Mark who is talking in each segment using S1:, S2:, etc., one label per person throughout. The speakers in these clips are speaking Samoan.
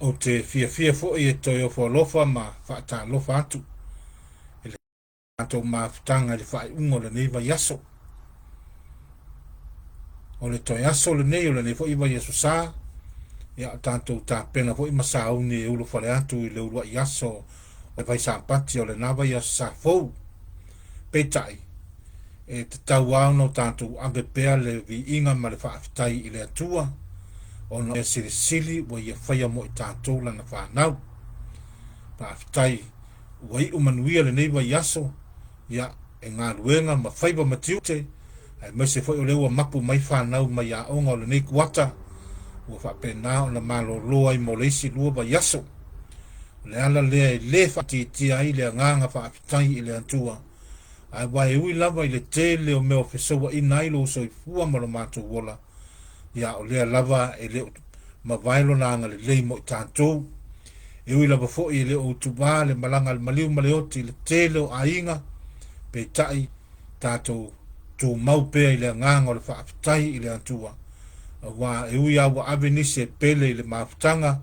S1: Ou te fiafia foi e toe ofo alofa ma faatalofa atu i le tatou mafutaga i le faaiuga o lenei vaiaso. O le toe aso lenei o lenei foi vaiaso sa, ia o tatou tapena foi ma sauni e ulufale atu i le uluai aso o le vaisapati o lena vaiaso sa fou. Peitai, e tatau lava ona o tatou ave pea le viiga ma le faafetai i le Atua, ona mea silisili ua ia faia mo i tatou lana fanau. Faafetai ua iu manuia lenei vaiaso, ia, e galuega ma faiva ma tiute, aemaise foi o lea ua mapu mai fanau mai aoga o lenei kuata, ua faapena ona malolo ai mo le isi lua vaiaso. O le ala lea e le faaitiitia ai le agaga faafetai i le Atua, aua e ui lava i le tele o mea o fesouaina ai lou soifua ma lo matou ola, ia o lea lava e le o mavae lona agalelei mo i tatou. E ui lava foi e le o utuvā le malaga a le maliu ma le oti i le tele o aiga, peitai, tatou tumau pea i le agaga o le faafetai i le Atua, aua e ui lava ua ave nisi e pele i le mafutaga,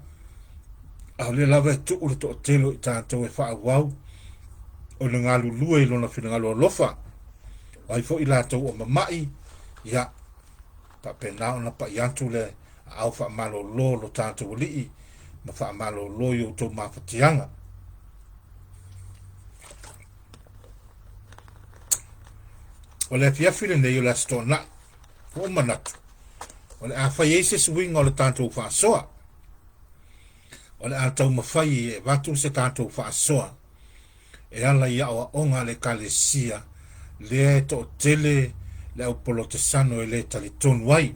S1: a o lea lava e tuu le toatele o i tatou e faaauau ona galulue i lona finagalo alofa. O ai foi latou o mama'i, ia, faapena ona pai atu le aao faamalolo o lo tatou Alii ma faamalolo i outou mafatiaga. O le afiafi lenei o le Aso Toonai, ua ou manatu, o le a fai ai se suiga o le tatou faasoa. O le a taumafai e avatu se tatou faasoa e ala i aoaoga a le Ekalesia lea e toatele le au Polotesano e le talitonu ai.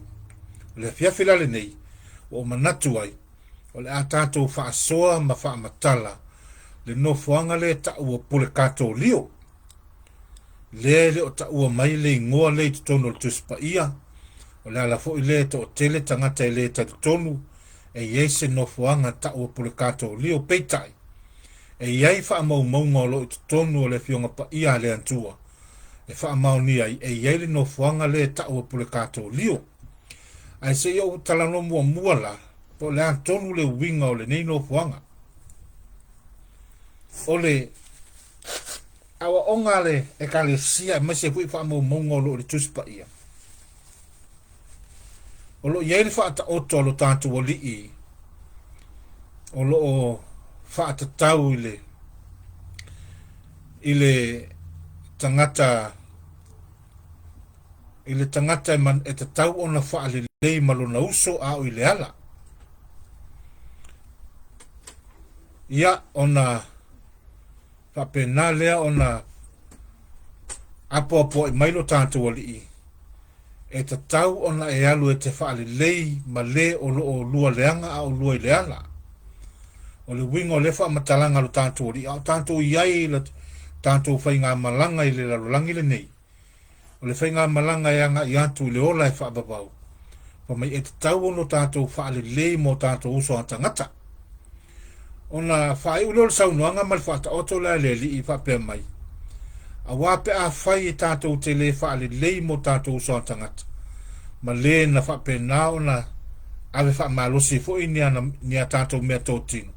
S1: O le afiafi la lenei, ua ou manatu ai, o le a tatou faasoa ma faamatala le nofoaga lea e taua Pule Katolio, lea e le o taua mai le igoa lea i totonu o le Tusi Paia. O le ala foi lea e toatele tagata e le talitonu e i ai se nofoaga taua Pule Katolio, peitai, E i ai faamaumauga o lo o i totonu o le Afioga Paia a le Atua e faamaonia ai e i ai le nofoaga lea e tau e Pule Katolio. Ae se i ou talanoa muamua la, po o le a tonu le uiga o lenei nofoaga. O le aoaoga a le Ekalesia aemaise foi faamaumauga o lo o i le Tusi Paia, O lo o i ai le faataoto a lo tatou Alii o lo o faatatau i le i le tagata i le tagata e, man, e tatau ona faalelei ma lona uso a o i le ala. Ia, ona faapena lea ona apoapoai mai lo tatou Alii E tatau ona e alu e te faalelei ma le o lo o lua leaga a o lua i le ala. O le uiga o lea faamatalaga a lo tatou Alii, a o tatou i ai i la tatou faigamalaga i le lalolagi lenei, o le faigamalaga e agai atu i le ola e faavavau, fai mai e tatau ona tatou faalelei mo tatou uso a tagata. Ona faaiu lea o le saunoaga ma le faataoto lea a le Alii faapea mai, Aua pe afai e tatou te le faalelei mo tatou uso a tagata, ma le na faapena ona ave faamalosi foi ni ana, ni a tatou meatotino,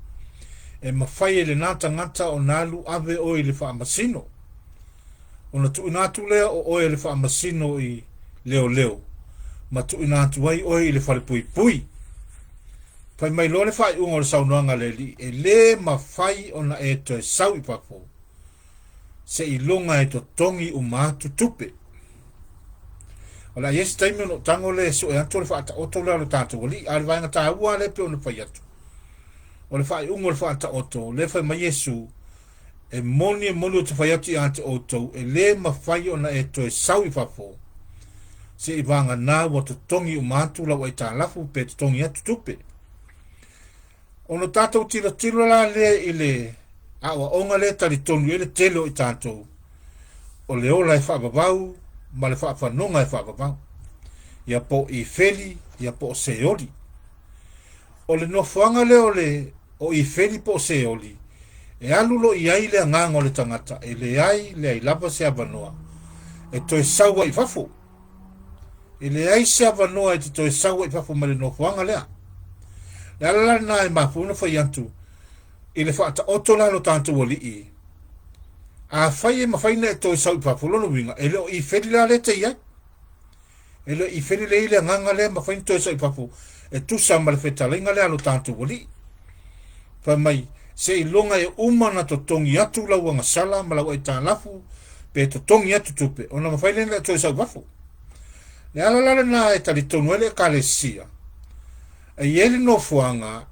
S1: e mafai e lena tagata ona alu ave oe i le faamasino. Ona tuuina atu lea o oe e le faamasino i leoleo, ma tuuina atu ai oe i le falepuipui. Fai mai loa le faaiuga o le saunoaga a le Alii, e le mafai ona e toe sau i fafo, seiloga e totogi uma atu tupe. O le a i ai se taimi ona ou tago lea e sue atu o le faataoto lea o le tatou Alii, a o le vaega taua lea e pei ona fai atu, o le faaiuga o le faataoto, lea fai mai Iesu, E moni, e moni ou te fai atu ia te outou, e le mafai ona e toe sau i fafo, seivaganā ua totogi uma atu lau aitalafu pe totogi atu tupe. Ona tatou tilotilo la lea i le aoaoga lea e talitonu i ai le tele o i tatou, o le ola e faavavau ma le faafanoga e faavavau, ia po o Ifeli, ia po o Seoli. O le nofoaga lea o le o Ifeli po o Seoli, e alu loa i ai le agaga o le tagata, e leai, leai lava se avanoa e toe sau ai i fafo. E leai se avanoa e te toe sau ai i fafo mai le nofoaga lea. Le ala la lena e mafua ona fai atu i le faataoto la lo tatou alii, afai e mafai ona e toe sau i fafo, lona uiga e le o ifeli la lea e te i ai. E le o ifeli lea i le agaga lea e mafai ona toe sau i fafo e tusa ma le fetalaiga lea a lo tatou alii. Fai mai, seiloga e uma ona totogi atu lau agasala ma lau aitalafu pe totogi atu tupe ona mafai lea ona e toe sau i fafo. Le ala la lena e talitonu ai le Ekalesia, e i ai le nofoaga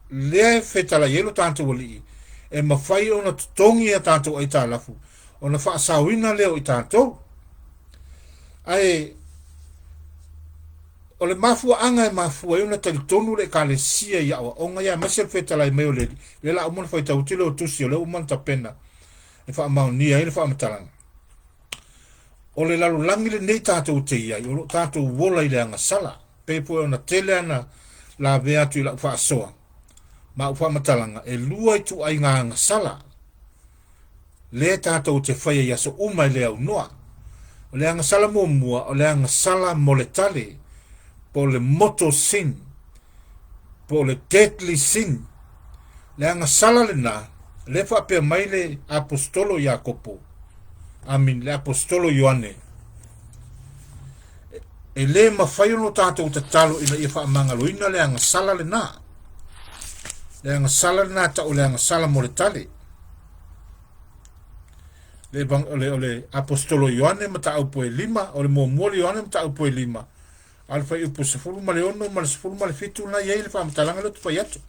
S1: lea e fetalai ai lo tatou Alii, e mafai ona totogi a tatou aitalafu ona faasaoina lea o i tatou. Ae o le mafuaaga e mafua ai ona talitonu le Ekalesia i aoaoga ia, aemaise le fetalai mai o le Alii, lea la uma ona faitau atu lea o tusi o lea ua uma ona tapena e faamaonia ai le faamatalaga. O le lalolagi lenei tatou te i ai, o lo o tatou ola i le agasala, pei foi ona tele ana lavea atu i lau faasoa ma au faamatalaga, e lua ituaiga agasala lea tatou te faia i aso uma e le aunoa. O le agasala muamua, o le agasala mo le tale, po o le mortal sin, po o le deadly sin. Le agasala lena, lea faapea mai le aposetolo Iakopo, I mean, le aposetolo Ioane, e lē mafai ona o tatou tatalo ina ia faamagaloina le agasala lena. Le agasala lena tau o le agasala mo le tale. Le, o le, o le aposetolo Ioane mataupu e lima, o le muamua le Ioane mataupu e lima, a le fuaiupu 16 ma le 17 lena e i ai le faamatalaga lea ou te fai atu.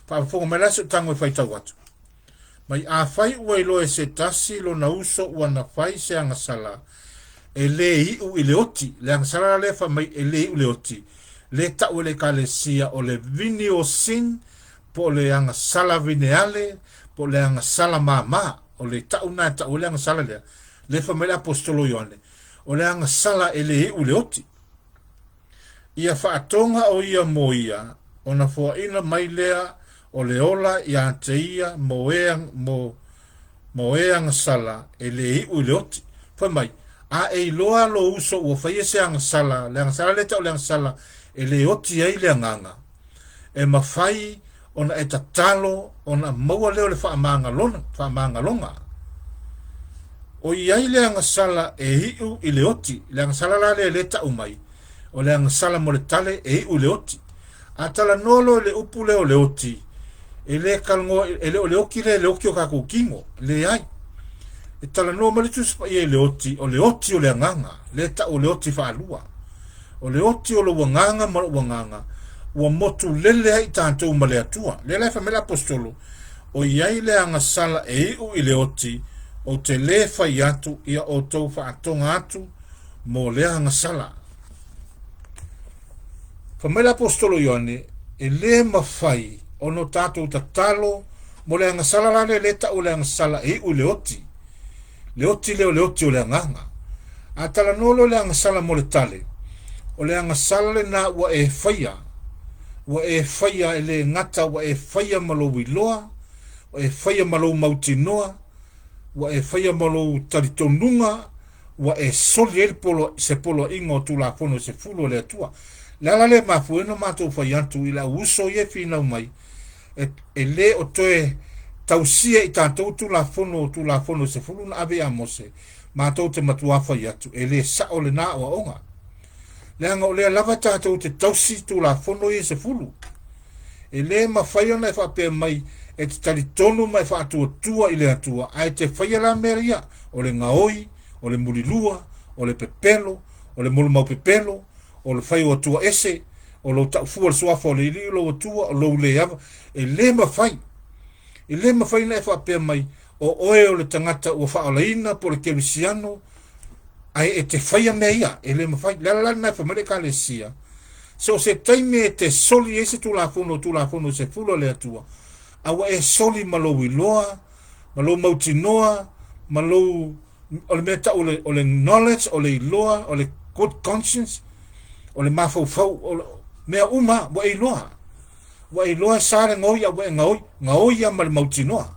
S1: Faafofoga mai la si ou tago e faitau atu. Mai afai ua iloa e se tasi lona uso ua na fai se agasala, e lē iu i le oti, le agasala la lea fai mai e lē iu i le oti, lē tau e le Ekalesia o le venial sin, po o le agasala vineale, po o le agasala māmā, o le tau lena e tau ai le agasala lea, lea fai mai le Aposetolo Ioane, o le agasala e lē iu i le oti. Ia faatoga o ia mo ia, ona foaina mai lea o le ola iā te ia mo e, mo, mo e agasala e lē iu i le oti. Fai mai, a e iloa lou uso ua faia se agasala, le agasala lea tau le agasala e lē oti ai le agaga, e mafai ona e tatalo ona maua lea o le faamagaloga, faamagaloga. O i ai le agasala e iu i le oti, le agasala la lea lea tau mai, o le agasala mo le tale e iu i le oti. A talanoa loa i le upu lea o le oti, e le talanoa, e le o le oti lea le oti o tatou tino, leai. E talanoa mai le Tusi Paia i le oti, o le oti o le agaga, lea tau o le oti faalua. O le oti o lou agaga ma lou agaga, ua motulele ai i tatou ma le Atua. Lea la e fai mai le Aposetolo, o i ai le agasala e iu i le oti, ou te lē fai atu ia outou faatoga atu mo lea agasala. Fai mai le Aposetolo Ioane, e lē mafai ona o tatou tatalo mo le agasala la lea lē tau o le agasala e iu i le oti. Le oti lea o le oti o le agaga. A talanoa loa i le agasala mo le tale, o le agasala lena ua e faia, ua e faia e lē gata ua e faia ma lou iloa, ua e faia ma lou mautinoa, ua e faia ma lou talitonuga, ua e soli ai le polo, se poloaiga o Tulafono e sefulu a le Atua. Le ala lea e mafua ai ona matou fai atu i le au uso ia e finau mai, e, e lē o toe tausia i tatou Tulafono o Tulafono e sefulu na ave iā Mose, matou te matuā fai atu, e lē sa'o lenā aoaoga. Leaga o lea lava tatou te tausi Tulafono ia e sefulu. E lē mafai ona e faapea mai e te talitonu ma e faatuatua i le Atua, ae te faia la mea ia, o le gaoi, o le mulilua, o le pepelo, o le molomau pepelo, o le fai o atua ese, o lou taufua le suafa o le Alii o lou Atua, o lou lē ava. E lē mafai. E lē mafai ona e faapea mai, o oe o le tagata ua faaolaina po o le kerisiano, ae e te faia mea ia. E lē mafai. Le ala la lena e fai mai le Ekalesia, so o se taimi e te soli ai se Tulafono o Tulafono sefulu a le Atua, a ua e soli ma lou iloa, ma lou mautinoa, ma lou, o le mea tau o le, o le knowledge, o le iloa, o le good conscience, o le mafaufau, o le, mea uma ua e iloa. Ua e iloa e sa le gaoi a ua e gaoi, gaoi ia ma le mautinoa.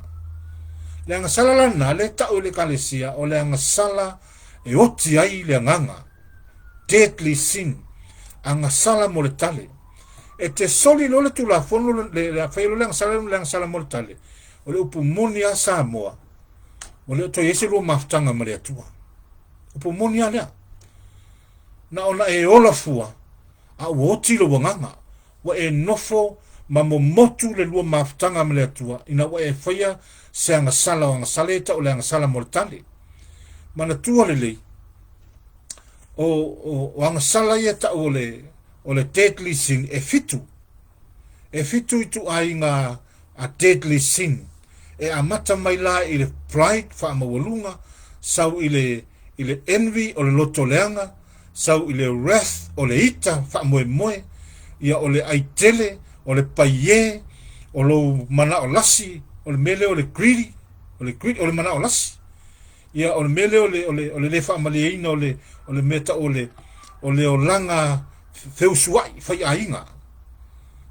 S1: Le agasala la lena, lea e tau e le Ekalesia, o le agasala e oti ai le agaga, deadly sin, agasala mo le tale. E te soli loa le Tulafono le, le faia loa le agasala le agasala mo le tale. O le upu moni a Samoa, ua le o toe i ai se lua mafutaga ma le Atua. Upu moni a lea. Na ona e ola fua, a ua oti lou agaga, ua e nofo ma momotu le lua mafutaga ma le Atua ina ua e faia se agasala o agasala ia tau o le agasala mo le tale. Manatua lelei, o, o, o agasala ia tau o le, o le deadly sin e fitu. E fitu ituaiga a deadly sin. E amata mai la i le pride, faamaualuga, sau i le, i le envy, o le loto leaga, sau i le wrath, o le ita faamoemoe, ia o le ai tele, o le paiē, o lou manao lasi, o le mea lea o le greedy, o le greedy, o le manao lasi. Ia, o le mea lea o le, o le, o le le faamalieina o le, o le mea tau o le, o le olaga feusuai, faiaiga.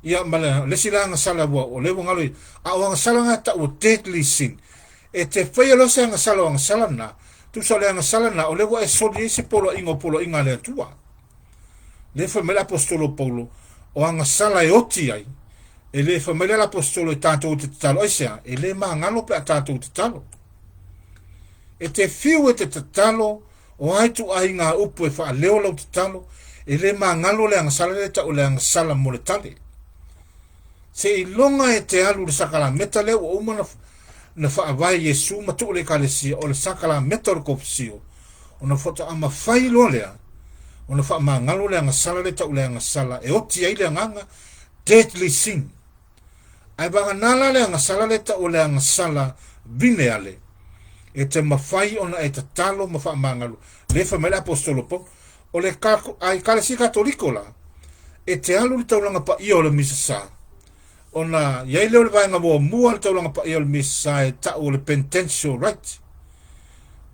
S1: Ia, ma le, le isi la agasala ua, o lea ua galo i, a o agasala na tau o deadly sin. E te faia loa se agasala o agasala na, tusa o le agasala na, o lea ua e soli ai se poloaiga o poloaiga a le Atua. Lea fai mai le aposetolo o Paulo, o agasala e oti ai, e le fai mai lea le aposetolo e tatou te tatalo, aisea? E le magalo pe a tatou tatalo. E te fiu e te tatalo, o a ituaiga upu e faaleo lau tatalo, e le magalo le agasala lea e tau o le agasala mo le tale. Seiloga e te alu i le sakalameta lea ua uma na faavae Iesu ma tuu le Ekalesia, o le sakalameta o le kofisio, ona faatoa mafai loa lea ona faamagalo le agasala lea e tau o le agasala e oti ai le agaga, deadly sin. Ae vagana la le agasala lea e tau o le agasala vineale, e te mafai ona e tatalo ma faamagalo. Lea e fai mai le aposetolo Paulo, o le a Ekalesia Katoliko la, e te alu i le taulaga paia o le Misasa, ona i ai lea o le vaega muamua o le taulaga paia o le Misasa e tau o le penitential rite.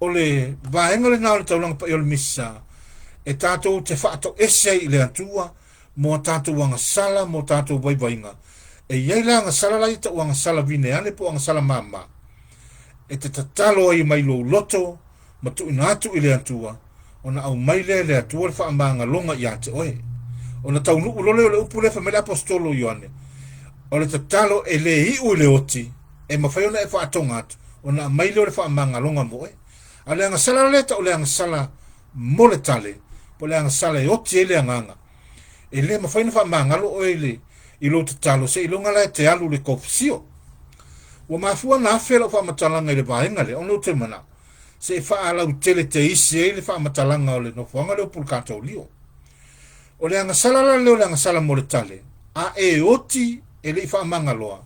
S1: O le vaega lena o le taulaga paia o le Misasa, e tatou te faatoese ai i le Atua mo a tatou agasala, mo tatou vaivaiga. E i ai la agasala la ia tau agasala vineale po o agasala māmā, e te tatalo ai mai lou loto ma tuuina atu i le Atua, ona aumai lea e le Atua le faamagaloga ia te oe. Ona taunuu loa lea o le upu lea fai mai le aposetolo Ioane, o le tatalo e le iu i le oti, e mafai ona e faatoga atu, ona aumai lea o le faamagaloga mo oe. A o le agasala lea tau le agasala mo le tale, po o le agasala e oti ai le agaga, e le mafai ona faamagalo oe i le i lou tatalo seiloga la e te alu i le kofisio. Ua mafua ona afe lau faamatalaga i le vaega lea ona ou te manao se i faalautele teisi ai le faamatalaga o le nofoaga lea o Pulukataulio. O le agasala la lea o le agasala mo le tale, a e oti e le i faamagaloa,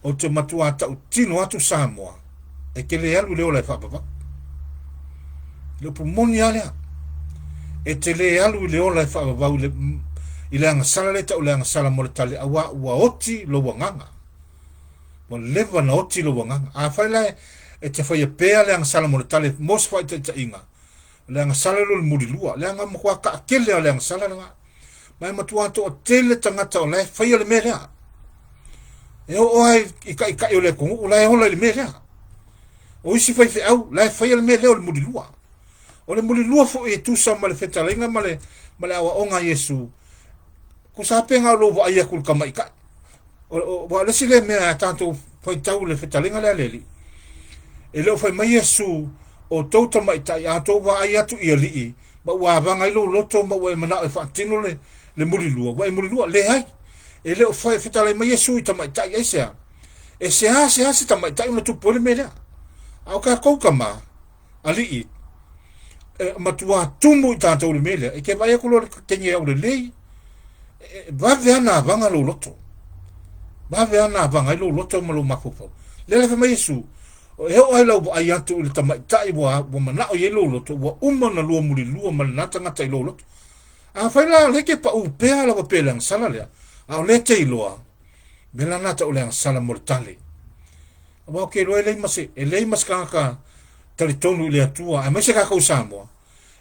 S1: ou te matuā tautino atu Samoa, e te le alu i le ola e faavavau. Le upu moni lava lea. E te le alu i le ola e faavavau i le, i le agasala lea e tau le agasala mo le tale, auā ua oti lou agaga. Ua leva na oti lou agaga. Afai la e te faia pea le agasala mo le tale mo se faataitaiga, o le agasala lea o le mulilua, leaga matua taatele lava o le agasala lena. Ma e matua toatele tagata o la e faia le mea lea. E oo lava i taitai o le atunuu la e ola i le mea lea. O isi faifeau la e faia le mea lea o le mulilua. O le mulilua foi e tusa ma le fetalaiga ma le, ma le aoaoga a Iesu, tusa lava pe na o lou vaai atu i le tamaitai. Aua o le isi lea mea a tatou faitau i le fetalaiga lea a le Alii, e le o fai mai Iesu, o tou tamaitai, a outou vaai atu i alii, ma ua avaga ai lou loto ma ua e manao e faatino le, le mulilua, ua e mulilua. Leai, e le o fai, fetalai mai Iesu i tamaitai, aisea? E seasea se tamaitai ona tupu ai le mea lea. A o tatou tama, alii, e matuā tumu i tatou i le mea lea, e te vaai atu loa i le teine aulelei, e vave lava ona avaga lou loto. Vave lava ona avaga ai lou loto ma lou mafaufau. Lea la fai mai Iesu, e oo ai lau vaai atu i le tamaitai ua, ua manao i ai lou loto, ua uma ona lua mulilua ma lena tagata i lou loto. Afai la o lea e te pau pea lava pea i le agasala lea, a o lea e te iloa, mea la lena tau o le agasala mo le tale. Aua ou te iloa e leai ma se, e leai ma se tagata talitonu i le Atua, aemaise tatou i Samoa,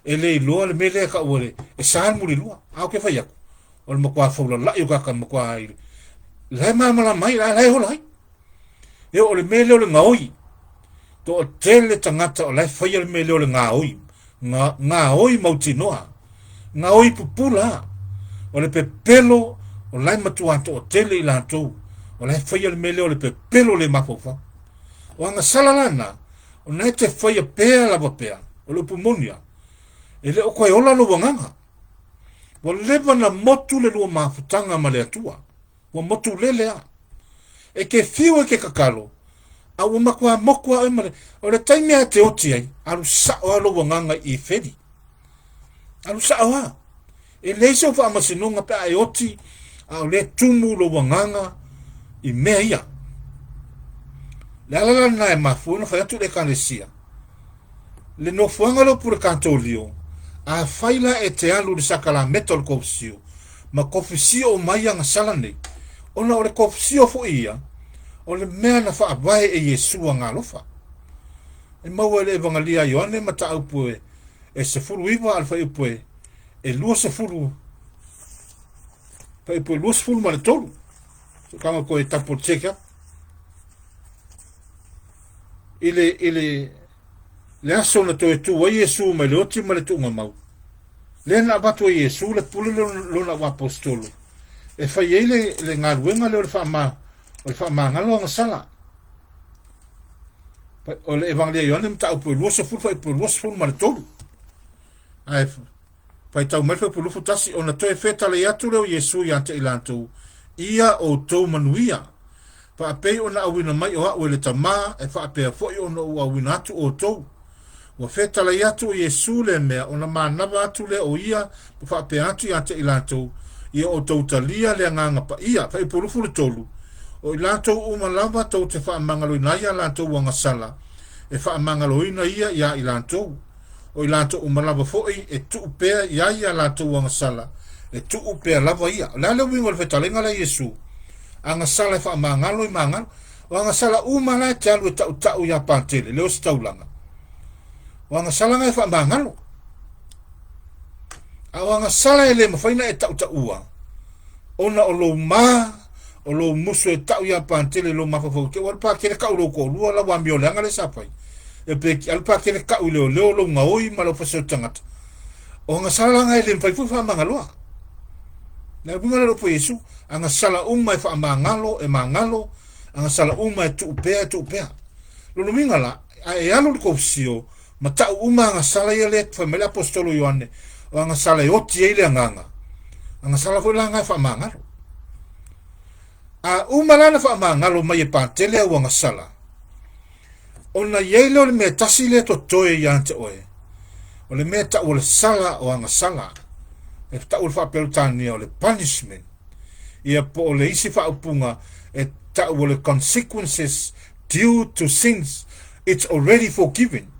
S1: e le iloa le mea lea e tau e, e sa le mulilua. A ou te fai atu, o le matua faulala'i o tagata matua i, la e malamalama ai, la, la e ola ai. E o le mea lea o le gaoi. Toatele tagata o la e faia le mea lea o le gaoi. Ga, gaoi mautinoa. Gaoi pupula. O le pepelo O la e matuā toatele i latou, o la e faia le mea lea o le pepelo le mafaufau. O agasala la na, ona e te faia pea lava pea, o le upu moni a, e le o koe ola lou agaga. Ua leva na motu le lua mafutaga ma le Atua. Ua motu lele a. E ke fiu e ke kakalo, a ua matua motu a oe ma le, o le taimi a te oti ai, alu sao a lou agaga i feli. Alu sao a. E leai sou faamasinoga pe a e oti a o lea tumu lou agaga i mea ia. Le ala la lena e mafua ona fai atu le ekalesia. Le nofoaga lea o Pule Katolio, afai la e te alu i le sakalameta o le kofisio, ma kofisio uma ai agasala nei, ona o le kofisio foi ia, o le mea na faavae e Iesu Agaalofa. E maua i le Evangelia a Ioane mataupu e e 19 a le fuaiupu e e 20 fuaiupu e 23. So kanga koe tapo check up. I le, i le, le aso na toe tū ai Iesu mai le oti ma le tuuga mau. Lea na avatu ai Iesu le pule lona uapostolo e fai ai le, le galuega lea o le faama, o le faamagalo agasala. O le Evangelia Ioane mataupu e 20 fuaiupu e 23. Ae faitau mai le fuaiupu 21, ona toe fetalai atu lea o Iesu ia te i latou, ia outou manuia. Faapei ona auina mai o a'u e le Tamā, e faapea foi ona ou auina atu outou. Ua fetalai atu o Iesu lea mea, ona manava atu lea o ia ma faapea atu ia te i latou, Ia outou talia le Agaga Paia. Fuaiupu 23, O i latou uma lava tou te faamagaloina ai a latou agasala, e faamagaloina ia iā i latou. O i latou uma lava foi e tuu pea i ai a latou agasala, e tuu pea lava ia. O le a le uiga o le fetalaiga lea a Iesu? Agasala e faamagalo i magalo. O agasala uma la e te alu e tautau iā Patele, le ositaulaga. O agasala na e faamagalo. A o agasala e le mafai na e tautaua, ona o lou ma, o lou musu e tau iā Patele lou mafaufau te ua alu Patele kau lou toalua lau amio leaga lea sa fai. E pe alu Patele kau i leoleo lou gaoi ma lau fasioti tagata. O agasala la na e le mafai foi faamagaloa. Le uiga lea o le upu a Iesu, agasala uma e faamagalo, e magalo, agasala uma e tuu pea, e tuu pea. Lona uiga la, a e alu i le kousio, ma tau uma agasala ia lea fai mai le aposetolo Ioane, o agasala e oti ai le agaga, agasala foi la na e faamagalo. A uma la na faamagalo mai e Patele au agasala, ona i ai lea o le mea tasi lea totoe ia te oe, o le mea tau o le sala o agasala, e tau o le faaperetania o le punishment, ia po o le isi faaupuga e tau o le consequences due to sins it's already forgiven,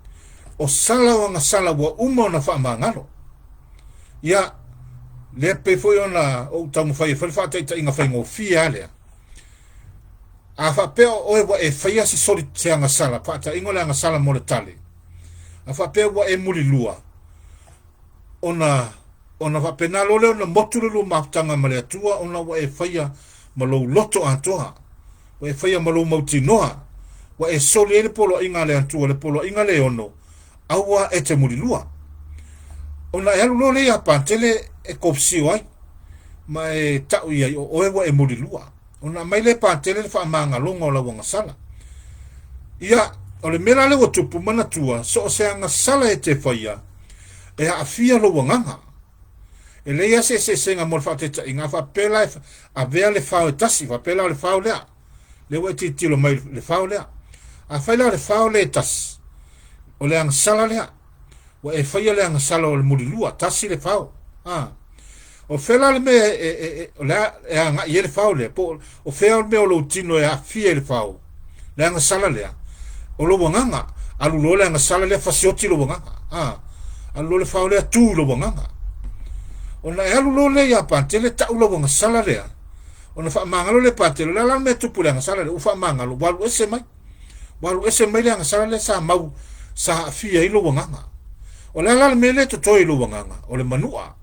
S1: o sala o agasala ua uma ona faamagalo. Ia, lea pei foi ona ou taumafai e fai le faataitaiga faigofie lava lea. A faapea o oe ua e faia se soli se agasala, faataiga o le agasala mo le tale, a faapea ua e mulilua, ona ona faapena loa lea ona motu le lua mafutaga ma le Atua ona ua e faia ma lou loto atoa, ua e faia ma lou mautinoa, ua e soli ai le poloaiga a le Atua, le poloaiga le ono, aua e te mulilua. Ona e alu loa lea iā Patele e kofisio ai, ma e tau i ai o oe ua e mulilua. Ona aumai lea e Patele le faamagaloga o lau agasala. Ia, o le mea la lea ua tupu, manatua, so o se agasala e te faia, e aafia lou agaga. E leai lava se eseesega mo le faataitaiga, a faapea la e avea le fao e tasi, faapea la o le fao lea, lea ua e tilotilo mai i le fao lea. Afai la o le fao lea e tasi, o le agasala lea, ua e faia le agasala o le mulilua, tasi le fao. A. O fea la le mea e, e, e, o le a, e agai ai le fao lea, po o fea le mea o lou tino e aafia i le fao, le agasala lea, o lou agaga, alu loa le agasala lea fasioti lou agaga. A. Alu loa le fao lea tu i lou agaga. Ona e alu loa lea ia Patele tau lau agasala lea, ona faamagalo lea Patele, o le a la le mea e tupu i le agasala lea, ua faamagalo, ua alu ese mai. Ua alu ese mai le agasala lea sa mau, sa aafia ai lou agaga. O le a la le mea lea e totoe i lou agaga? O le manua.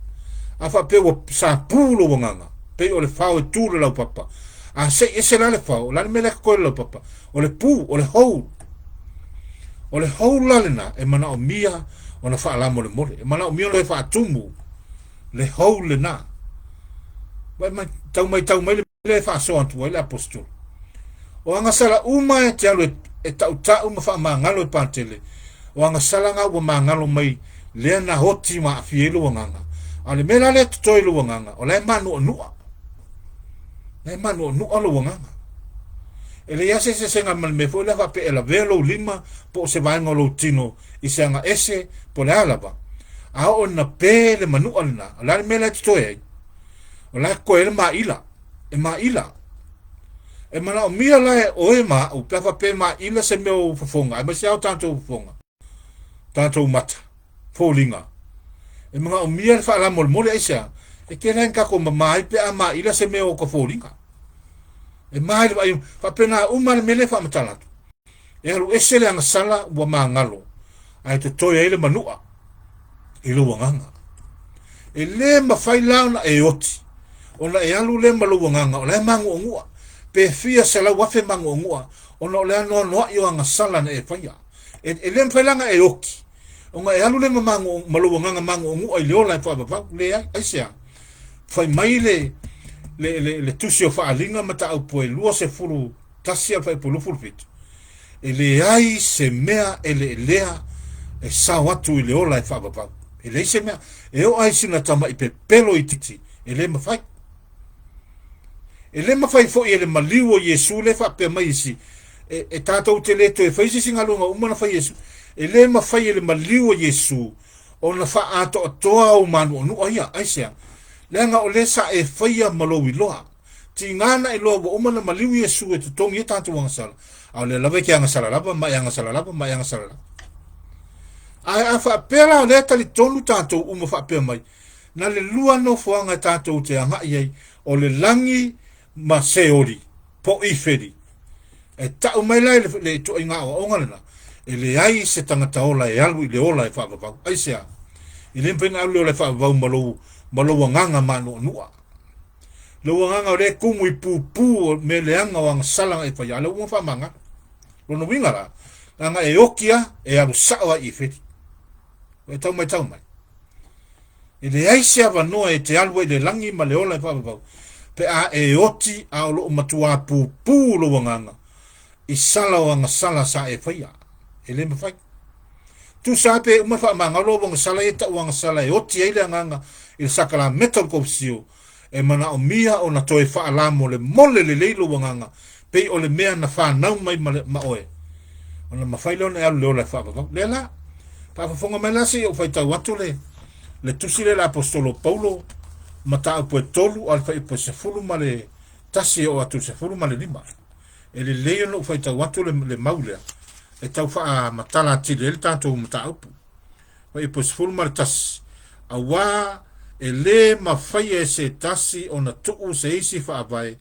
S1: A faapea ua sa pu lou agaga, pei o le fao e tu i le laupapa. A sei ese la le fao, o le a le mea lea e totoe i le laupapa? O le pu, o le hole. O le hole la lena e manaomia ona faalamolemole. E manaomia ona toe faatumu le hole lena. Vaai mai, tau maitau mai le mea e faasoa atu ai le Aposetolo. O agasala uma e te alu e, e tautau ma faamagalo e Patele, o agasala na ua magalo mai lea na oti ma aafia ai lou agaga. A o le mea la lea e totoe i lou agaga, o la e manuanua. La e manuanua lou agaga. E leai lava se eseesega ma le mea foi lea faapea e lavea lou lima po o se vaega o lou tino i se aga ese po o le a lava. A oo ina pe le manua lena, o le a le mea la e totoe ai? O la e totoe ai le maila. E maila. E manaomia la e oe ma au, pe a faapea e maila se mea o fofoga, aemaise lava o tatou fofoga, tatou mata, foliga. E manaomia le faalamolemole aisea? E tele lava ina tatou mama ai pe a maila se mea o ka foliga. E ma i le vaai, faapena uma le mea lea e faamatala atu. E alu ese le agasala ua magalo, ae totoe ai le manua i lou agaga. E lē mafai la ona e oti, ona e alu lea ma lou agaga o la e magu'agu'a, pe fia 100,000 magu'agu'a, ona o le anoanoa'i o agasala na e faia. E, e lē mafai la ona e oti, ona e alu lea ma, magu, ma lou agaga magu'agu'a i le ola e faavavau. Leai, aisea? Fai mai le, le, le, le tusi o Faaaliga mataupu e 21 a le fuaiupu 27, e leai se mea eleelea e sao atu i le ola e faavavau. E leai se mea. E oo lava i sina tama'i pepelo itiiti, e le mafai. E le mafai foi e le maliu o Iesu lea e faapea mai isi, e, e tatou te le toe fai se isi galuega uma na fai Iesu. E le mafai e le maliu o Iesu ona faaatoatoa ou manuanua ia. Aisea? Leaga o lea sa e faia ma lou iloa. Tiga na iloa ua uma ona maliu Iesu e totogi ai tatou agasala, a o lea lava e te agasala lava ma e agasala lava ma e agasala lava. Ae a faapea la o lea e talitonu tatou uma faapea mai, na le lua nofoaga e tatou te agai ai, o le lagi ma Seoli, po o Ifeli. E tau mai la i le, le ituaiga aoaoga lena, e leai se tagata ola e alu i le ola e faavavau. Aisea? E le mafai ona alu i le ola e faavavau ma lou, ma lou agaga manuanua. Lou agaga o lea e kumu i pupū o mea leaga o agasala na e faia, a o lea ua uma faamagalo. Lona uiga la, leaga e oti a, e alu sao a i Ifeli. Ua e tau maitau mai. E leai se avanoa e te alu ai i le lagi ma le ola e faavavau, pe a e oti a o loo matuā pupū lou agaga i sala o agasala sa e faia. E le mafai. Tusa lava pe uma faamagalo au agasala ia tau agasala e oti ai le agaga i le sakalameta o le kovisio, e manaomia ona toe faalamolemole lelei lou agaga pei o le mea na fanau mai ma, le, ma oe, ona mafai lea ona e alu le ola e faavavau. Lea la, faafofoga mai la se i ou faitau atu le, le tusi lea le Aposetolo Paulo, mataupu e 3 a le fuaiupu e 11 e oo atu i le 15. E lelei ona ou faitau atu le, le mau lea e tau faamatala atili ai le tatou mataupu. Fuaiupu 11, Auā e lē mafai e se tasi ona tuu se isi faavae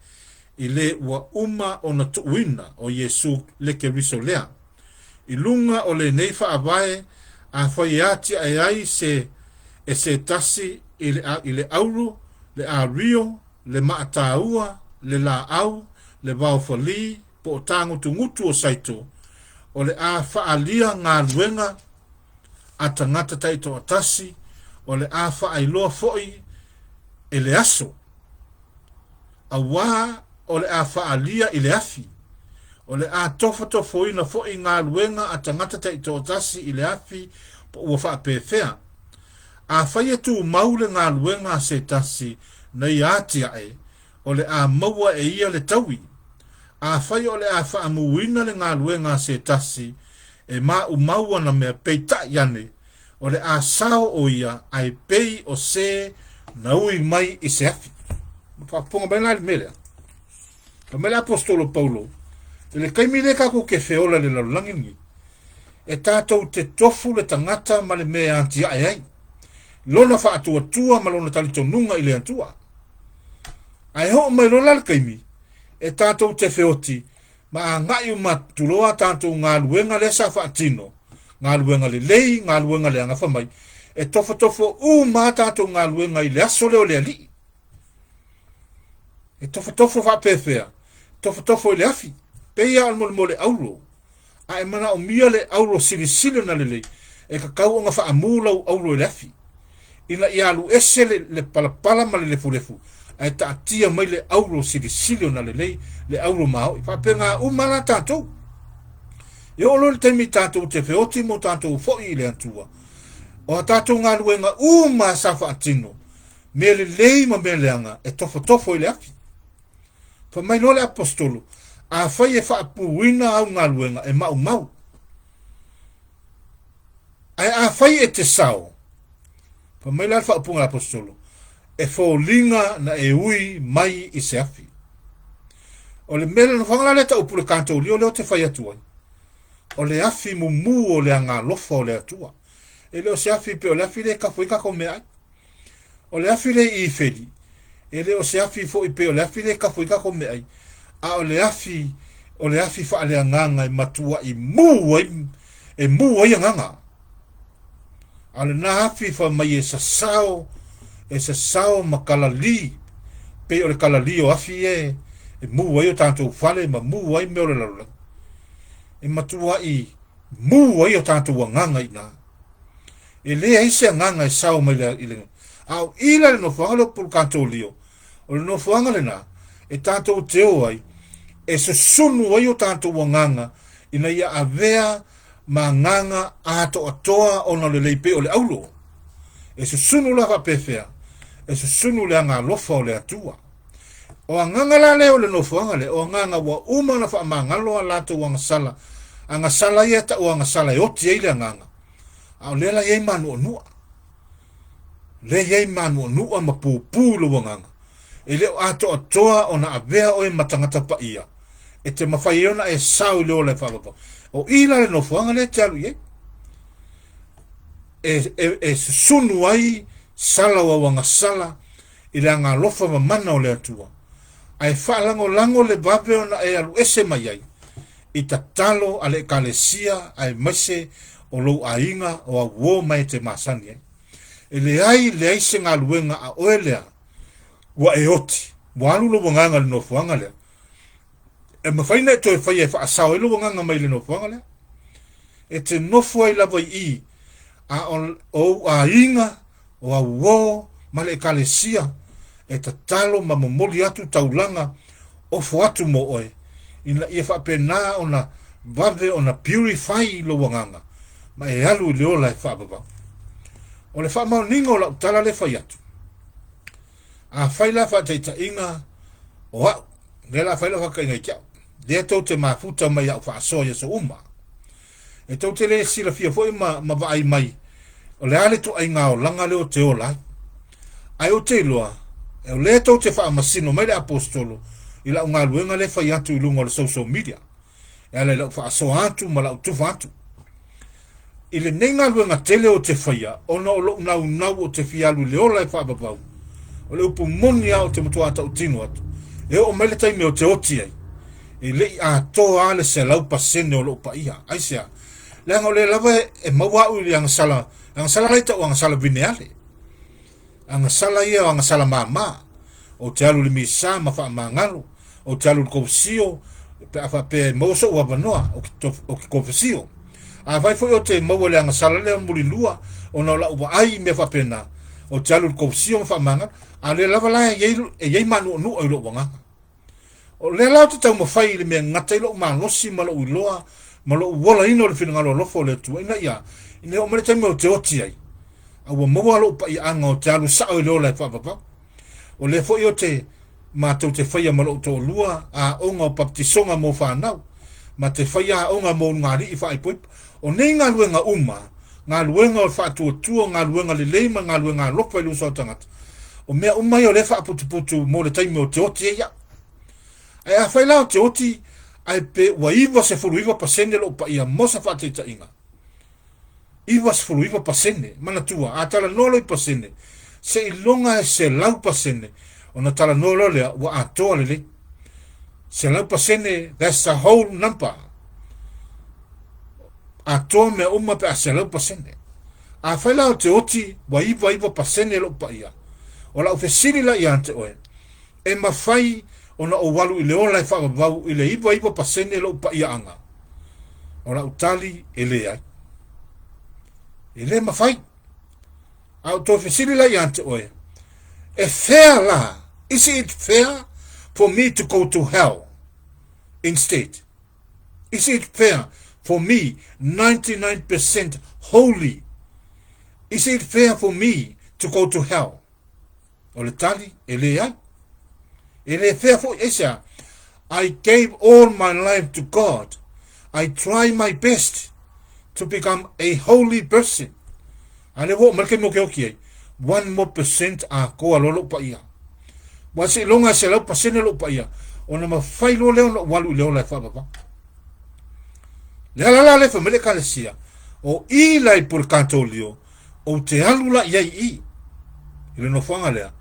S1: i le ua uma ona tuuina o Iesu le Keriso lea. I luga o lenei faavae, afai e atiae ai se e se tasi i le, i le auro, le ario, le maataua, le laau, le vaofalī, po o tāgutugutu o Saito, o le a faaalia galuega a tagata taitoatasi, o le a faailoa foi e le aso, auā o le a faaalia i le afi. O le a tofotofoina foi galuega a tagata taitoatasi i le afi po ua faapefea. Afai e tumau le galuega a se tasi na ia atiae, o le a maua e ia le taui. Afai o le a faamuina le galuega a se tasi, e maumau ana mea, peitai ane, o le a sao o ia ae pei o se na ui mai i se afi. Ma faafofoga mai la i le mea lea. Fai mai le Aposetolo Paulo, i le taimi lea tatou te feola i le lalolagi lenei, e tatou te tofu le tagata ma le mea e atiae ai, lona faatuatua ma lona talitonuga i le Atua. Ae oo mai loa la le taimi e tatou te feoti ma agai uma atu loa a tatou galuega lea sa faatino, galuega lelei, galuega leaga, fai mai, e tofotofo uma a tatou galuega i le aso lea o le Alii. E tofotofo faapefea, tofotofo i le afi, pei lava o le molemole auro, a e manaomia le auro silisili ona lelei, e tatau ona faamu lau auro i le afi, ina ia alu ese le, le palapala ma le lefulefu, ae taatia mai le auro silisili ona lelei, le auro maoʻi. Faapena uma la tatou. E oo loa i le taimi tatou te feoti ma o tatou foʻi i le Atua, o a tatou galuega uma sa faatino, mea lelei ma mea leaga, e tofotofo i le afi. Fai mai loa le Aposetolo, Afai e faapuina au galuega, e maumau. Ae afai e te sao, fai mai la le faaupuga a le Aposetolo, e foliga na e ui mai i se afi. O le mea le nofoaga la lea tau pule Katolio lea ou te fai atu ai, o le afi mumu o le agalofa o le Atua. E le o se afi pei o le afi lea e kafu ai tatou meaai. O le afi lea i Ifeli, e le o se afi foi pei o le afi lea e kafu ai tatou meaai, a o le afi, o le afi faaleagaga e matuai mu ai, e mu ai agaga. A o lena afi fai mai e sasao, e sasao ma kalali, pei o le kalali o afi ia e mu ai o tatou fale ma mu ai mea o le lalolagi. E matuai mu ai o tatou agaga i ina. E leai se agaga e sao mai le, i le, a o i la le nofoaga lea o Pulukatolio, o le nofoaga lena e tatou te o ai, e susunu ai o tatou agaga ina ia avea ma agaga atoatoa ona o le lei pei o le auro. E susunu la faapefea, e susunu le aga alofa o le Atua. O agaga la lea o le nofoaga lea, o agaga ua uma ona faamagalo a latou agasala, agasala ia e tau agasala e oti ai le agaga, a o lea la e i ai manuanua. Lea e i ai manuanua ma pupū i lou agaga. E le o atoatoa ona avea oe ma tagata paia, e te mafai ai ona e sao i le ola e faavavau. O i la le nofoaga lea e te alu i ai. E, e, e susunu ai sala o au agasala i le agalofa mamana o le Atua, ae faalagolago le vave ona e alu ese mai ai i tatalo a le Ekalesia aemaise o lou aiga o au uo ma e te masani ai. E leai, leai se galuega a oe lea ua e oti, ua alu lou agaga i le nofoaga lea. E mafai ona e toe faia e faasao ai lou agaga mai le nofoaga lea. E te nofo ai lava i i, a o ou aiga, o au uo ma le Ekalesia e tatalo ma momoli atu taulaga ofo atu mo oe, ina ia faapena ona vave ona purify lou agaga ma e alu i le ola e faavavau. O le faamaoniga o lau tala lea fai atu, afai la faataitaiga o a'u, lea la fai lau faataitaiga i te a'u, lea tou te mafuta mai a'u faasoa i aso uma, E tou te le silafia foi ma, ma vaai mai, o le a le ituaiga olaga lea ou te ola ai. Ae ou te iloa, o lea tou te faamasino mai le Aposetolo i lau galuega lea e fai atu i luga o le social media, e ala i lau faasoa atu ma lau tufa atu. I lenei galuega tele ou te faia, ona o lou naunau ou te fia alu i le ola e faavavau, o le upu moni lava ou te matua tautino atu, e oo mai le taimi ou te oti ai, E le i atoa lava le 100% o lou paia. Aisea? Leaga o lea lava e maua au i le agasala, agasala la i tau agasala vineale. Agasala ia o agasala māmā. Ou te alu i le misa ma faamagalo, ou te alu i le kovesio, pe a faapea e maua so'u avanoa o ke, o ke kovesio. Afai foi ou te maua i le agasala lea mulilua ona o la'u vaai i mea faapena, ou te alu i le kovesio ma faamagalo, a o lea lava la e i ai, e i ai mānu'anu'a i lo'u agaga. O lea la ou te taumafai i le mea e gata ai lou malosi ma lou iloa ma lou olaina o le finagalo alofa o le Atua, ina ia, ina ia oo mai le taimi ou te oti ai, a ua maua lou paiaaga ou te alu sao i le ola e faavavau. O lea foi ou te, matou te faia ma lou toalua aoga o baptisoga mo fanau, ma te faia aoga mo ulugalii faaipoipo. O nei galuega uma, galuega o le faatuatua, galuega lelei ma galuega alofa i le uso a tagata, O mea uma ia o lea e faaputuputu mo le taimi o te oti ai au. Ae afai la o te oti ae pe ua 99% lou paia mo se faataitaiga, 99%, manatua, a talanoa loa i pasene, seiloga e 100% ona talanoa loa lea ua atoa lelei. 100%, that's the whole number. Atoa mea uma pe a 100%. Afai la o te oti ua 99% lou paia, o lau fesili la ia te oe, e mafai ona ou alu i le ola e faavavau i le 99% lou paiaaga? O lau tali, e leai. E le mafai. A ou toe fesili la ia te oe, e fea la? Is it fair for me to go to hell instead? Is it fair for me, 99% holy, is it fair for me to go to hell? O le tali, e leai. E le fair foi, aisea, I gave all my life to God. I try my best to become a holy person. A lea ua oo mai le taimi ou te oti ai, one more percent atoa loa lou paia. Ua seiloga e 100% lou paia, ona mafai loa lea ona ou alu i le ola e faavavau. Le ala la lea fai mai le Ekalesia, o i la i Purikatolio, ou te alu la i ai i i le nofoaga lea,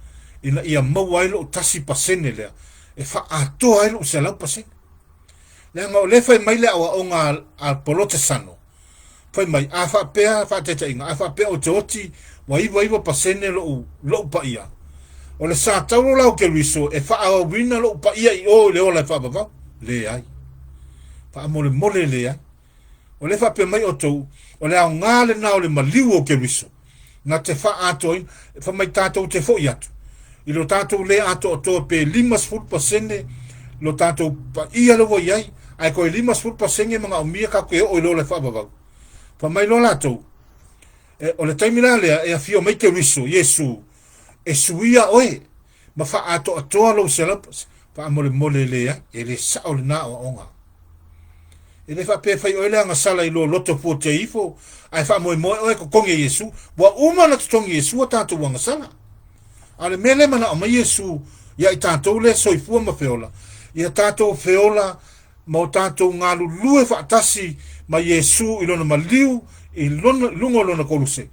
S1: ina ia maua ai lou 1% lea, e faaatoa ai lou 100%. Leaga o lea e fai mai le aoaoga a Polotesano, fai mai, a faapea, faataitaiga, a faapea ou te oti ua 99% lou, lou paia, o le sataulo la o Keriso e faaauauina lou paia i o i le ola e faavavau? Leai. Faamolemole leai. O lea e faapea mai outou, o le aoga lena o le maliu o Keriso, na te faaatoaina, fai mai tatou te foi atu, i lo tatou le atoatoa pe 50% lo tatou paia lea ua i ai, ae toe 50% manaomia tatou te oo i le ola e faavavau. Fai mai loa latou, e, o le taimi la lea e afio mai Keriso, Iesu, e suia oe ma faaatoatoa lou 100%. Faamolemole e leai, e le sao lena aoaoga. E le faapea e fai oe le agasala i lou loto fuatia ifo, ae faamoemoe oe e totogi e Iesu. Ua uma ona totogi e Iesu a tatou agasala. A o le mea lea e manao mai Iesu ia i tatou lea e soifua ma feola, ia tatou feola ma o tatou galulue faatasi ma Iesu i lona maliu i lona, luga o lona koluse,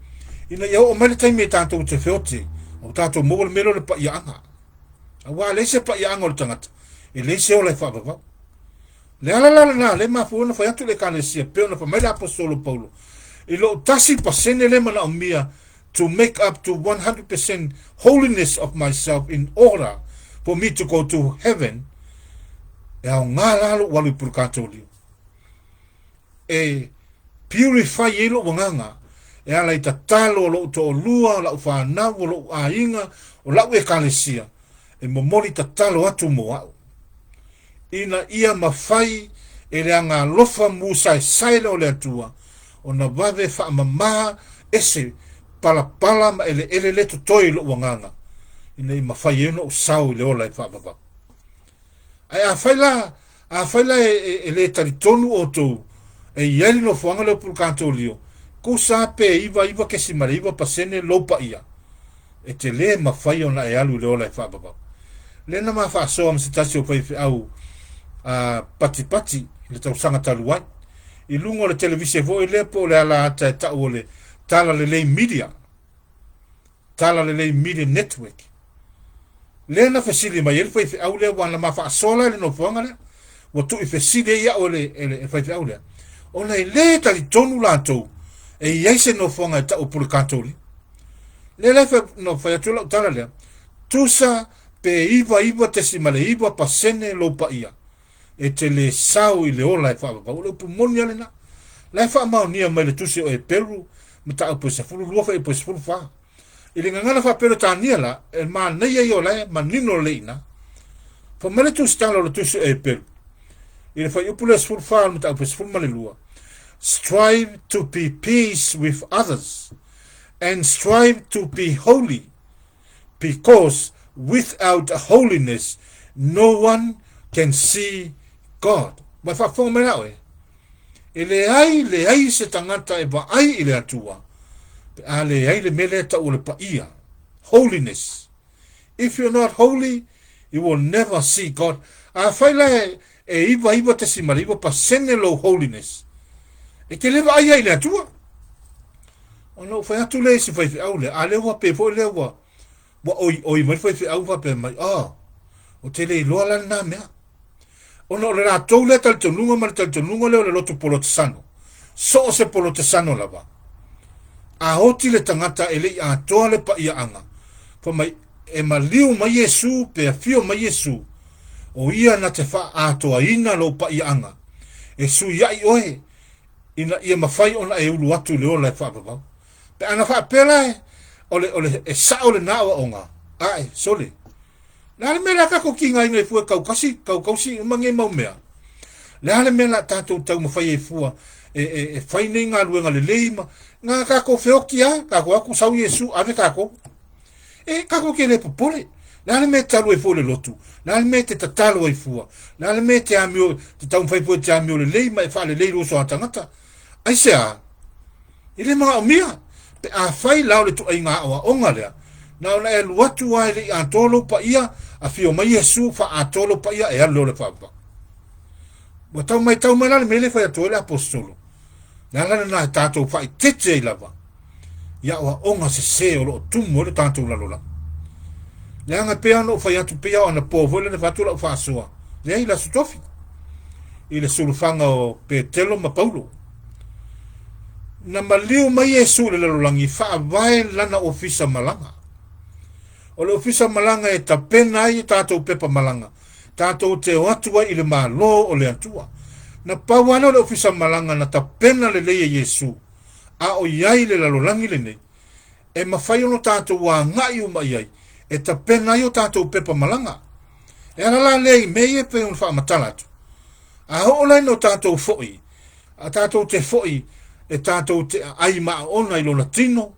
S1: ina ia oo mai le taimi e tatou te feoti ai, ua tatou maua le mea lea o le paiaaga. Aua a leai se paiaaga o le tagata, e leai se ola e faavavau. Le ala la lena, lea e mafua ona fai atu le Ekalesia, pei ona fai mai le Aposetolo Paulo, i lou 1% lea e manaomia to make up to 100% holiness of myself in order for me to go to heaven, e aoga la lou alu i Purukatolio. E purify ai lou agaga, e ala i tatalo o lou toalua, o lau fanau, o lou aiga, o lau ekalesia, e momoli tatalo atu mo au. Ina ia mafai e le agaalofa musaesae lea o le Atua ona vave faamama ese palapala ma eleele le totoe i lou agaga, ina ia mafai ai ona ou sao i le ola e faavavau. Ae afai la, afai la e, e, e le talitonu outou e i ai le nofoaga lea o Pulukatolio, tusa pe 99.9% lou paia, e te lē mafai ona e alu i le ola e faavavau. Lea na ma faasoa ma se tasi o faifeau a patipati i le tausaga talu ai, i luga o le televise foi lea po o le ala ata e tau o le Talalelei Media, Talalelei Media Network. Lea na fesili mai ai le faifeau lea, ua na ma faasoa la i le nofoaga lea, ua tuu i fesili ai au e le, e le faifeau lea, ona e lē talitonu latou e i ai se nofoaga e tau o Pulekatoli. Lea la na fai atu lau tala lea, tusa pe 99.9% lou paia, e te le sao i le ola e faavavau. O le upu moni a lena. La e faamaonia mai le tusi o Eperu, mataupu e 12 fuaiupu e 14. I le gagana faa-Peretania la, e manaia ia o la e manino lelei i ina. Fai mai le tusitala o le tusi o Eperu, i le fuaiupu lea 14 o le mataupu e 12, Strive to be peace with others and strive to be holy, because without holiness no one can see God. Ua e faafofoga mai la oe? E leai, leai se tagata e vaai i le Atua pe a leai le mea lea e tau o le paia, holiness. If you're not holy, you will never see God. Afai la e, e 99.9% lou holiness, e te le vaai ai i le Atua. Ona ou fai atu lea i si faifeau lea, a lea ua pei foi lea ua, ua oioi mai le faifeau faapea mai, oh, ou te le iloa la lena mea. Ona o le latou lea talitonuga ma le talitonuga lea o le loto polotesano. So o se polotesano lava. A oti le tagata e le i atoa le paiaaga, fai mai, e maliu mai Iesu pe afio mai Iesu, o ia na te faaatoaina lou paiaaga, e suiai oe ina ia mafai ona e ulu atu i le ola e faavavau. Pe ana faapea la e, o le, o le, e sao lena aoaoga, ae, sole. Le a le mea le a tatou tigaina ai fua e taukasi, taukausi uma nei mau mea? Le a le mea la tatou taumafai ai fua e, e, e fai nei galuega lelei ma na tatou feoti a, tatou atu sau Iesu ave tatou. E tatou te le popole. Le a le mea e talu ai fua le lotu? Le a le mea e te tatalo ai fua? Le a le mea e te amio, te taumafai fua e te amio lelei ma e faalelei lou uso a tagata? Aisea? E le manaomia. Pe afai la o le ituaiga aoaoga lea, na ona e alu atu lava e le i atoa lou paia, afio mai Iesu, faaatoa lou paia, e alu lea o le faavavau. Ua tau matau mai la le mea lea e fai atu ai le aposetolo. Le ala lena e tatou faaeteete ai lava i aoaoga sese o lo o tumu ai le tatou lalolagi. Leaga e pei ona ou fai atu, pei lava o anapo foi lea na fai atu lau faasoa, leai, le Aso Tofi, i le sulufaga o Petelo ma Paulo. Na maliu mai Iesu i le lalolagi e faavae lana ofisa malaga. O le ofisa malaga e tapena ai tatou pepa malaga, tatou te o atu ai i le Malo o le Atua. Na pau lava lea o le ofisa malaga na tapena lelei e Iesu, a o i ai i le lalolagi lenei, e mafai ona tatou agai uma i ai e tapena ai o tatou pepa malaga. E ala la lea i mea ia e pei ona faamatala atu. A oo la ina o tatou foi, a tatou te foi e tatou te aai maaona i lona tino,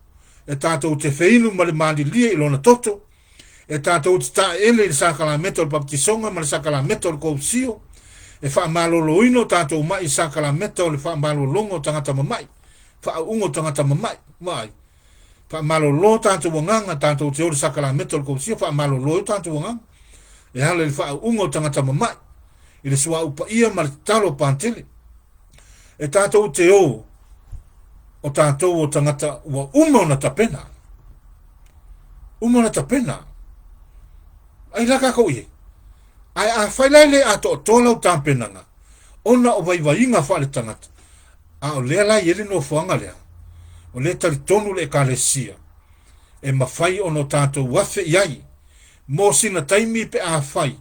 S1: e tatou te feinu ma le malilie i lona toto, e tatou te taeele i le sakalameta o le baptisoga ma le sakalameta o le kousio, e faamaloloina o tatou mai i le sakalameta o le faamalologa o tagata mamai, faauuga o tagata mamai, vaai. Faamalolo tatou agaga, tatou te o i le sakalameta o le kousio, faamalolo ai o tatou agaga, e ala i le faauuga o tagata mamai, i le suauu paia ma le tatalo a Patele. E tatou te o, o tatou o tagata ua uma ona tapena. Uma ona tapena. Ai la tatou i ai. Ae afai la e le atoatoa lau tapenaga, ona o vaivaiga faaletagata, a o lea la e i ai le nofoaga lea, o lea e talitonu le Ekalesia, e mafai ona o tatou afe i ai, mo sina taimi pe afai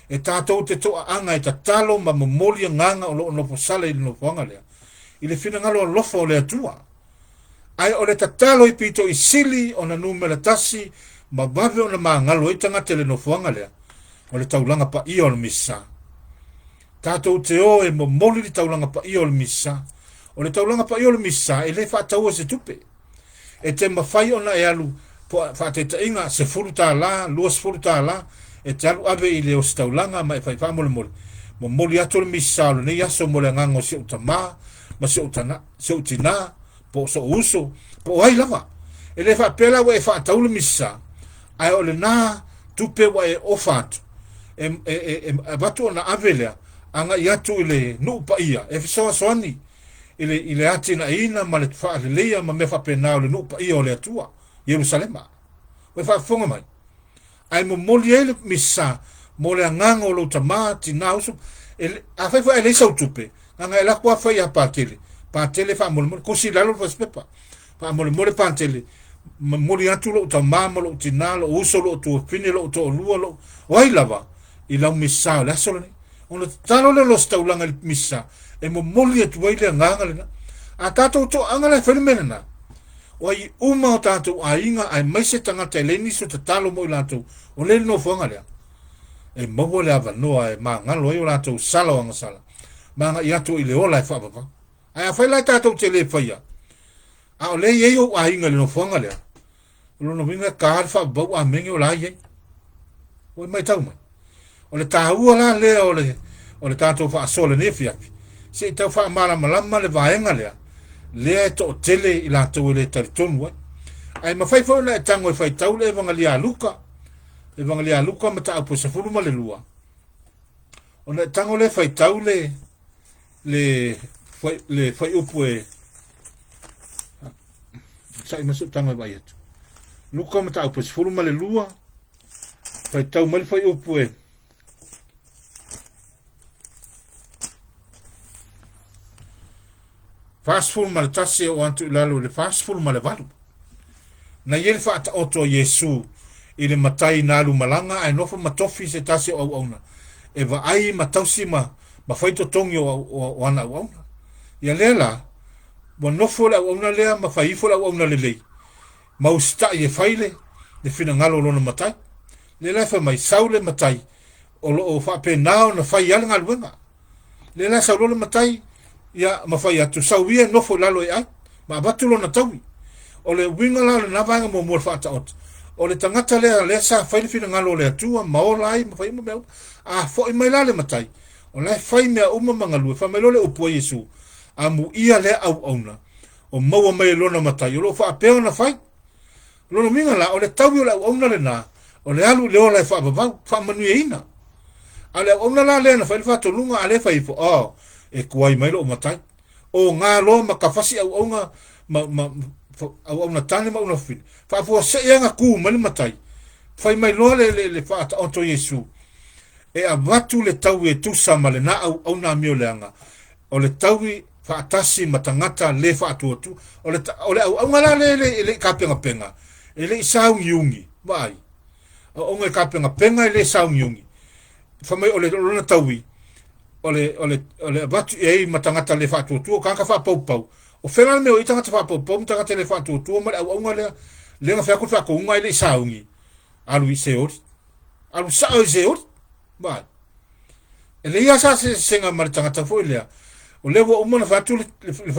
S1: e tatou te toaaga e tatalo ma momoli agaga o lo o nofosala i le nofoaga lea, i le finagalo alofa o le Atua. Ae o le tatalo i pito i sili ona numera tasi ma vave ona magalo ai tagata i le nofoaga lea, o le taulaga paia o le Misa. Tatou te o e momoli le taulaga paia o le Misa. O le taulaga paia o le Misa e le faataua se tupe. E te mafai ona e alu faataitaiga $10, $20, e te alu ave i le ositaulaga ma e fai faamolemole. Momoli atu le Misa o lenei aso mo le agaga o si ou tama ma si ou tana, si ou tinā, po o sou uso, po o ai lava. E le faapea la ua e faatau le Misa, ae o lena tupe ua e ofa atu, e, e, e, e avatu ona ave lea, agai atu i le nuu paia, e fesoasoani i le, i le atinaeina ma le faaleleia ma mea faapena o le nuu paia o le Atua, Ierusalema. Ua e faafofoga mai? Ae momoli ai le misa mo le agaga o lou tama, tina, uso. E, afai foi ae leai sau tupe, gaga e lako a fai ia Patele. Patele faamolemole, kosi i lalo le fasipepa. Faamolemole Patele, momoli atu lou tama ma lou tina, lou uso, lou tuafine, lou toalua, lou... O ai lava, i lau misa o le aso lenei. Ona tatalo lea o se taulaga i le misa e momoli atu ai le agaga lena. A tatou toaaga la e fai le mea lena, o ai uma o tatou aiga aemaise tagata e leai nisi o tatalo mo i latou, o lea i le nofoaga lea, e maua le avanoa e magalo ai o latou sala o agasala, ma agai atu i le ola e faavavau. Ae afai la e tatou te le faia, a o lea e i ai ou aiga i le nofoaga lea, O lona uiga e ka le faavavau amene o la i ai. Ua e matau mai. O le taua la lea o le, o le tatou faasoa lenei afiafi, se i tau faamalamalama le vaega lea, lea e toatele i latou e le talitonu ai. Ae mafai foi ona e tago e faitau le Evangelia a Luka, Evangelia a Luka mataupu e 12, ona e tago lea e faitau le, le, le fuaiupu e sa'i mai so'u tago e vaai atu. Luka mataupu e 12, faitau mai le fuaiupu e 41 e oo atu i lalo i le 48. Na i ai le faataoto a Iesu i le matai na alu malaga ae nofo ma tofi se tasi o auauna e vaai ma tausi ma, ma fai totogi o, o, o ana auauna. Ia lea la, ua nofo le auauna lea ma fai ifo le auauna lelei, ma usitai e fai le, le finagalo o lona matai. Lea la e fai mai, sau le matai, o lo o faapena ona fai lava le galuega. Lea la e sau loa le matai, ia, ma fai atu, sau ia e nofo i lalo e ai, ma avatu lona taui. O le uiga la o lena vaega muamua o le faataoto, o le tagata lea, lea sa fai le finagalo o le Atua ma ola ai ma fai uma mea uma. A foi mai la le matai, o la e fai mea uma ma galue, fai mai loa le upu a Iesu, amuia lea auauna, o maua mai e lona matai, o lo o faapea ona fai. O lona uiga la, o le taui o le auauna lena, o le alu i le ola e faavavau, faamanuiaina. A o le auauna la lea na fai le faatonuga, a lea fai ifo, oh, e tuai mai lou matai. O gā loa ma kafasi auauna ma, ma, auauna tane ma auauna fafine. Faafuasei lava na tu mai le matai, fai mai loa le, le, le faataoto Iesu, e avatu le taui e tusa ma lena auauna amioleaga, o le taui faatasi ma tagata le faatuatua. O le, o le auauga la lea e le, e le i tapenapena, e le i sauniuni, vaai. Auauga e tapenapena e le sauniuni. Fai mai o le lona taui, o le, o le, o le avatu i ai ma tagata le faatuatua, tagata faapaupau. O fea la le mea o i tagata faapaupau ma tagata le faatuatua ma le auauga lea, lea na fai atu le faatonuga e le i sauni, alu i Seoli. Alu sao i Seoli. Vaai. E leai lava sa sesega ma le tagata foi lea. O lea ua uma ona fai atu le, le, le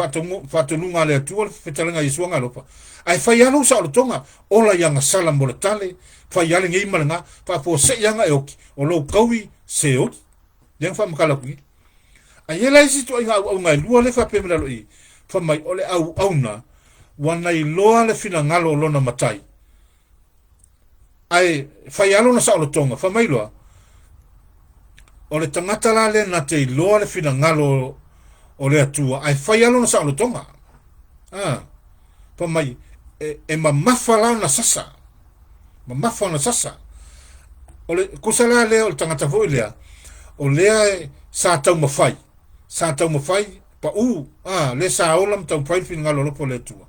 S1: faatonuga a le Atua, le fetalaiga a Iesu Agalopa. Ae fai lava lou saolotoga, ola i agasala mo le tale, fai lava lenei ma lena, faafuasei lava e oki, o lou taui seoli. Lea na faamatala atu nei. Ae i ai la isi ituaiga auauna e lua lea e faapea mai lalo i i, fai mai o le auauna ua na iloa le finagalo o lona matai, Ae fai lava lona saolotoga, fai mai loa, o le tagata la lea na te iloa le finagalo o le Atua, ae fai lava lona saolotoga. Ah, fai mai, e, e mamafa la ona sasa. Mamafa ona sasa. O le kusa la lea o le tagata foi lea, o lea sa taumafai, sa taumafai Paʻū, ā, lea sa ola ma taumafai le finagalo alofa o le Atua.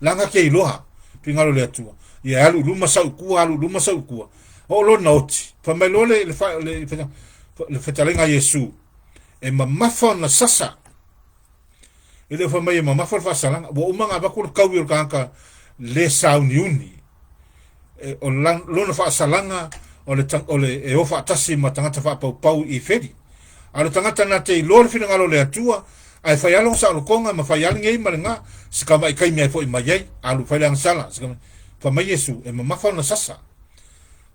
S1: Laga ke iloa finagalo o le Atua. Ia e alu i luma sau i tua, alu i luma sau i tua. Oo loa na oti. Fai mai loa le, le, le, le, le fetalaiga a Iesu, e mamafa ona sasa. E le o fai mai e mamafa le faasalaga. Ua uma ona avatu le taui o le tagata le sauniuni. E, o lona faasalaga o le, o le, e o faatasi ma tagata faapaupau i feli. A o le tagata na te iloa le finagalo o le Atua, ae fai lava lona saolotoga ma fai lava lenei ma lena, si tamai taimi ai foi mai ai, alu fai le agasala, si tamai, fai mai Iesu, e mamafa ona sasa.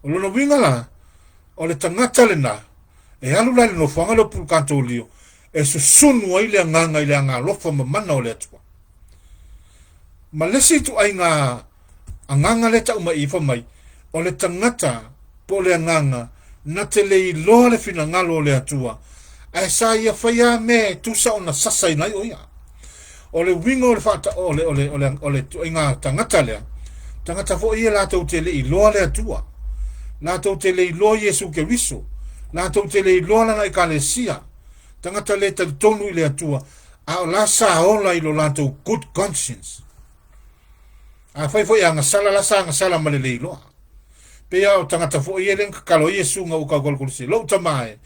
S1: O lona uiga la, o le tagata lena, e alu la i le nofoaga lea o Pulukatolio, e susunu ai le agaga i le agaalofa mamana o le Atua. Ma le isi ituaiga agaga lea e tau mai i fai mai, o le tagata po o le agaga na te le iloa le finagalo o le Atua, ae sa ia fai lava mea e tusa ona sasaina ai o ia. O le uiga o le faata, o le, o le, o le, o le ituaiga tagata lea, tagata foi ia latou te le iloa le Atua, latou te le iloa Iesu Keriso, latou te le iloa lana ekalesia, tagata le talitonu i le Atua, a o la sa ola i lo latou good conscience. Afai foi e agasala, la sa agasala ma le le iloa. Pei lava o tagata foi ia lea na tatalo ai Iesu ina ua tau Koluse, Lou tama e,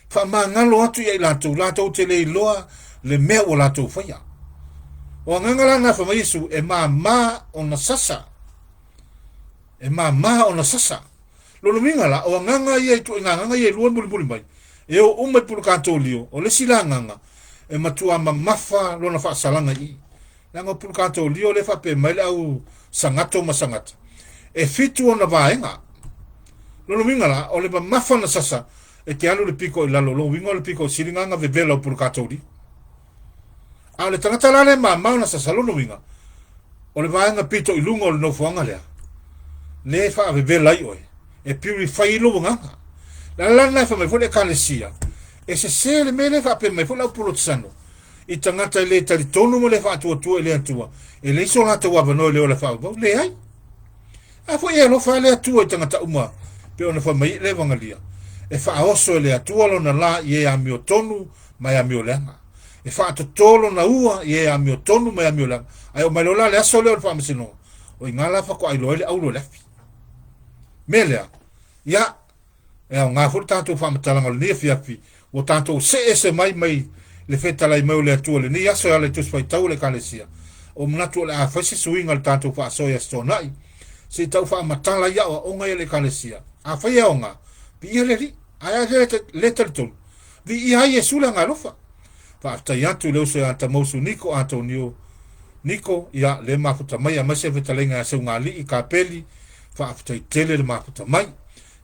S1: faamagalo atu ia i latou, latou te le iloa le mea ua latou faia. O agaga la na fai mai Iesu, e māmā ona sasa. E māmā ona sasa. Lona uiga la, o agaga ia ituaiga agaga ia e lua e mulimuli mai, e o uma i Pulukatolio, o le isi la agaga, e matua mamafa lona faasalaga i i. Leaga o Pulukatolio lea e faapea mai le au sagato ma sagata, e fitu ona vaega. Lona uiga la, o le mamafa na sasa, e te alu i le piko i lalo, lona uiga o le piko sili na vevela o Pulukatolio. A o le tagata la lea e māmā ona sasa, lona uiga, o le vaega pito i luga o le nofoaga lea, lea e faavevela ai oe, e purify ai lou agaga. Le ala la lena e fai mai foi le Ekalesia, e sese le mea lea e faapea mai foi le au Polotesano, i tagata e le talitonu ma le faatuatua i le Atua, e leai so latou avanoa i le ola faavavau. Leai. A foi e alofa le Atua i tagata uma, pei ona fai mai i le Evagalia, e faaoso e le Atua lona lā i e amiotonu ma e amioleaga. E faatotō lona ua i e amiotonu ma e amioleaga. Ae oo mai loa la le aso lea o le faamasinoga, o i ina la faatoa iloa ai le auro i le afi. Mea lea, ia, e aoga foi le tatou faamatalaga o lenei afiafi, ua tatou see ese mai mai le fetalai mai o le Atua i lenei aso e ala i Tusi Faitau a le Ekalesia. Ua manatu o le a fai se suiga i le tatou faasoa i Aso Toonai, se i tau faamatala ai aoaoga ia a le Ekalesia. Afai e aoga, viia le Alii, ae a le talitonu, viia ai Iesu le Agaalofa. Faafetai atu i le uso ia Tamausu Niko Antonio Niko, ia, le mafuta mai aemaise le fetalaiga ia Seugalii Kapeli, faafetai tele le mafuta mai.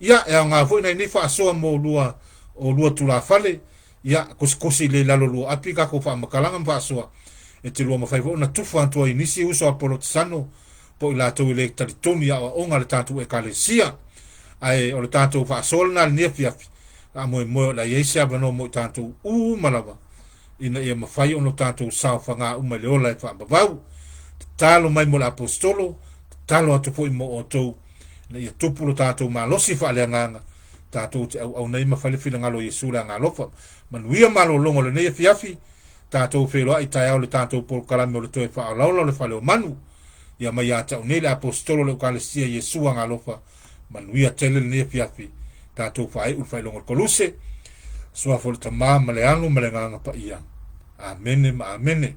S1: Ia, e aoga foi nai nei faasoa mo lua o lua tulafale, ia, kosikosi lelei i lalo o lua api tatou faamatalaga ma faasoa, e te lua mafai foi ona tufa atu ai i nisi uso a Polotesano po o i latou e le talitonu i aoaoga a le tatou Ekalesia. Ae o le tatou faasoa lena i lenei afiafi, faamoemoe o le a i ai se avanoa mo i tatou uma lava ina ia mafai ona o tatou saofaga uma i le ola e faavavau. Tatalo mai mo le Aposetolo, tatalo atu foi mo outou ina ia tupu lo tatou malosi faaleagaga, tatou te auauna ai ma fai le finagalo o Iesu le Agaalofa. Manuia malologa o lenei afiafi, tatou feiloai taeao i le tatou polokalame o le toe faaolaola o le fale o manu. Ia mai ia te au nei le Aposetolo o le Eukalesia Iesu Agaalofa, manuia tele lenei afiafi, tatou faaiu le faailoga o le Koluse, Suafa o le Tama ma le Alo ma le Agaga Paia. Amene ma Amene.